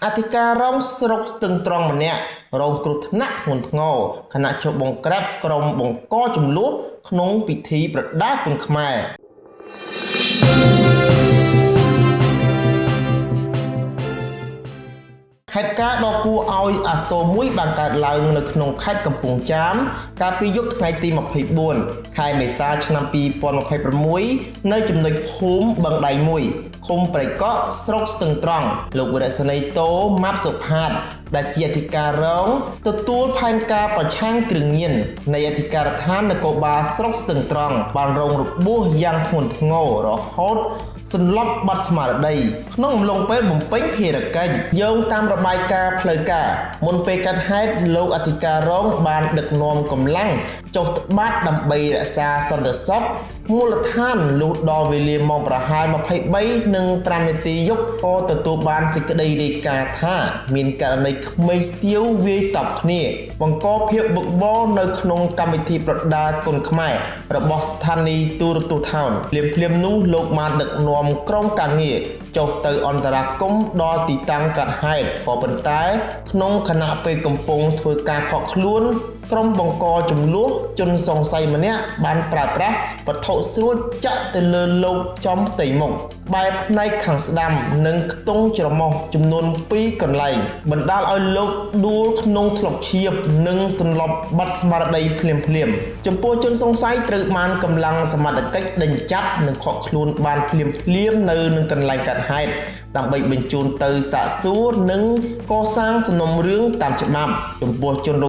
អធិការរងស្រុកស្ទឹងត្រង់ម្នាក់រងគ្រោះថ្នាក់ធ្ងន់ធ្ងរខណៈចុះបង្ក្រាបក្រុមបង្កចំនួនក្នុងពិធីប្រដាល់គុនខ្មែរហេតុការណ៍ដ៏គួរឲ្យអាសូរមួយបានកើតឡើងនៅក្នុងខេត្តកំពង់ចាមកាលពីយប់ថ្ងៃទី24ខែមេសាឆ្នាំ2026នៅចំណុចភូមិបឹងដៃមួយឃុំព្រៃកក់ស្រុកស្ទឹងត្រង់លោកវរៈសេនីយ៍តូម៉ាប់សុផាតដែលជាអធិការរងទទួលផែនការប្រឆាំងគ្រឿងញៀននៃអធិការដ្ឋាននគរបាលស្រុកស្ទឹងត្រង់បានរងរបួសយ៉ាងធ្ងន់ធ្ងររហូតសន្លប់បាត់ស្មារតីក្នុងអំឡុងពេលបំពេញភារកិច្ចយោងតាមរបាយការណ៍ផ្លូវការមុនពេលកាត់ហេតុលោកអធិការរងបានដឹកនាំកម្លាំងចុះត្បាតដើម្បីរក្សាសន្តិសុខមូលដ្ឋានលុះដល់វេលាម៉ោងប្រហែល23:05នាទីយប់ក៏ទទួលបានសេចក្តីរាយការណ៍ថាមានករណីក្មេងស្ទាវវាយតប់គ្នាបង្កភាពវឹកវរនៅក្នុងកម្មវិធីប្រដាល់គុនខ្មែររបស់ស្ថានីយ៍ទូរទស្សន៍ថោនភ្លាមៗនោះលោកបានដឹកនាំក្រុមការងារចុះទៅអន្តរាគមន៍ដល់ទីតាំងកាត់ហេតុក៏ប៉ុន្តែក្នុងខណៈពេលកំពុងធ្វើការខកខ្លួនក្រុមបង្កចំនួនជនសង្ស័យម្នាក់បានប្រើប្រាស់វត្ថុស្រួចចាក់ទៅលើលោកចំផ្ទៃមុខក្បែរផ្នែកខាងស្ដាំនិងខ្ទង់ច្រមុះចំនួន2កន្លែងបណ្ដាលឲ្យលោកដួលក្នុងថ្លុកឈាមនិងសន្លប់បាត់ស្មារតីភ្លាមៗចំពោះជនសង្ស័យត្រូវបានកម្លាំងសមត្ថកិច្ចដេញចាប់និងឃាត់ខ្លួនបានភ្លាមៗនៅនឹងកន្លែងកាត់ហេតុដើម្បីបញ្ជូនទៅសាកសួរនិងកសាងសំណុំរឿងតាមច្បាប់ចំពោះជនរង